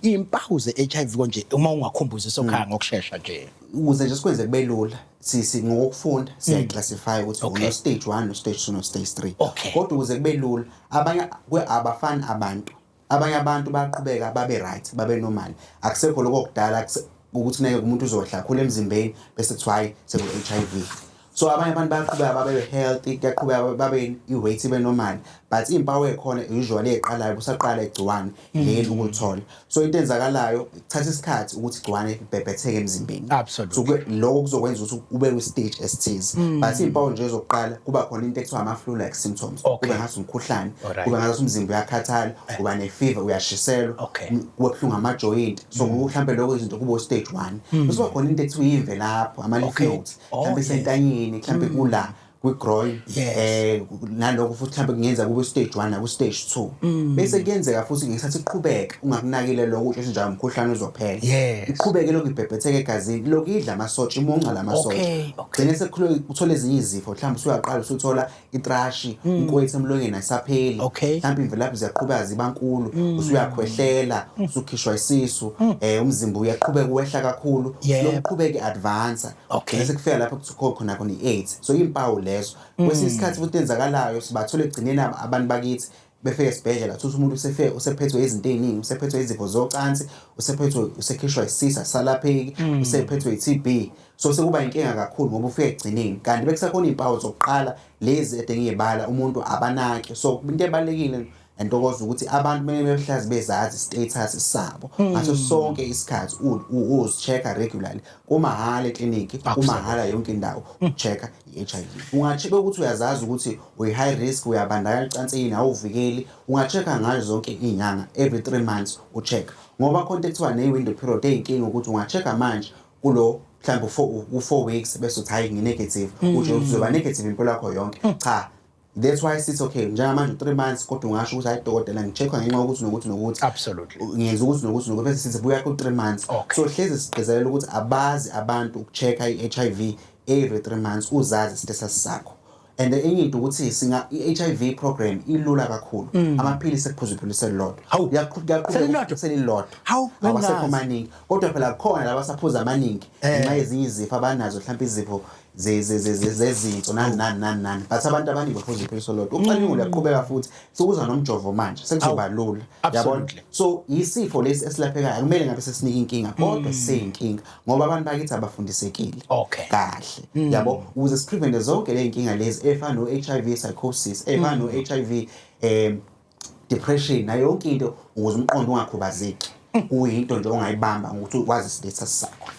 Impawu ze-HIV konje, uma ungakhumbuza sokhaya ngokushesha nje. Ukuze nje sikwenze kube lula, sisi ngokufunda siyayiclassify ukuthi uno stage 1, no stage 2, no stage 3. Kodwa ukuze kube lula, abanye abafani abantu. Abanye abantu bayaqhubeka babe right, babe normal. Akusekho lokho kudala ukuthi neke umuntu uzohla kakhulu emzimbeni bese kuthiwa hayi, seku-HIV. So abanye abantu bayaqhubeka babe healthy, kuyaqhubeka babe i-weight ibe normal, but iy'mpawu ey'khona usually ey'qalayo kusaqala igciwane leli ukulithola. So into enzakalayo, kuthatha isikhathi ukuthi igciwane libhebhetheke emzimbeni. So lokho kuzokwenza ukuthi ube kwi-stage esithize, but iy'mpawu nje zokuqala, kuba khona into ekuthiwa ama-flu-like symptoms. Kube ngathi umkhuhlane, kube ngathi umzimba uyakhathala, kuba ne-fever, uyashiselwa, kuba buhlungu amajoyinti. So mhlampe lokho izinto kube stage 1. Bese kuba khona into ekuthiwa imvelapho, ama-lymph nodes, mhlampe sentanyeni, mhlampe kula kwi-groin. Nalokho futhi mhlampe kungenza kube stage 1 naku stage 2. Bese kuyenzeka futhi ngesikhathi iqhubeka ungakunakile lokho, utsho njalo umkhuhlane uzophela, iqhubeke lokhu ibhebhetheke egazini, lokhu idla amasotsha, imunca lamasotsha. Gcine sekukhulu uthola ezinye izifo, mhlawumbe usuyaqala usuthola ithrush, inkwethu emlonyeni ayisapheli. Mhlawumbe imvelaphi ziyaqhubeka ziba nkulu, usuyakhwehlela, usukhishwa isisu, umzimba uyaqhubeka uwehla kakhulu. Lokhu qhubeke advance. Bese kufika lapho kuthiwa khona khona i-AIDS. So impawu lezo. Kwesinye isikhathi futhi enzakalayo, sibathole ekugcineni abantu bakithi befike esibhedlela, thola umuntu usefike usephethwe izinto ey'ningi, usephethwe izifo zocansi, usephethwe, usekhishwa isisu, asalapheki, usephethwe i-TB. So sekuba inkinga kakhulu ngoba ufike ekugcineni kanti bekusekhona iy'mpawu zokuqala lezi ede ngiy'bala, umuntu abanaki. So into ebalulekile entokozo ukuthi abantu kumele behlezi bezazi status sabo ngaso sonke isikhathi, uzi-check-a regularly, kumahhala eklinikhi, kumahhala yonke indawo uku-check-a i-HIV. Unga-check ukuthi uyazazi ukuthi uyi-high risk, uyabandakanya ecansini, awuvikeli, unga-check-a ngazo zonke iy'nyanga, every 3 months u-check, ngoba khona into ekuthiwa ne-window period eyinkinga ukuthi unga-check-a manje kulo mhlawumbe ku-4 weeks bese uthi hayi, ngi-negative, utsho ukuthi uzoba negative impilo yakho yonke. Cha, that's why sithi okay, njengamanje 3 months, kodwa ungasho ukuthi hayi dokotela, ngi-check-wa ngenxa yokuthi nokuthi nokuthi, ngenza ukuthi nokuthi nokuthi, bese sithi buya ku-3 months. So hlezi sigqizelela ukuthi abazi abantu uku-check-a i-HIV every 3 months, uzazi status sakho. And enye into ukuthi singa i-HIV program ilula kakhulu. Amaphilisi ekuphuzwa iphilisi elilodwa. Hawu. Kuyaqhubeka Selilodwa? Selilodwa. Hawu, awasekho bengazi. Maningi, kodwa phela kukhona laba saphuza amaningi ngenxa yezinye izifo abanazo, mhlawumbe izifo zezinso, nani nani nani nani, but abantu abaningi baphuza iphilisi olodwa. Ucwaningo luyaqhubeka futhi, sekuza nomjovo manje, sekuzoba lula, yabona. So isifo lesi esilaphekayo, akumele ngabe sesinika inkinga, kodwa siyinkinga ngoba abantu bakithi abafundisekile kahle, yabo, ukuze siprevente zonke le inkinga lezi efana no-HIV psychosis, efana no-HIV depression, nayo yonke into, ukuze umqondo ungakhubazeki. Kuyinto nje ongayibamba ngokuthi ukwazi status sakho.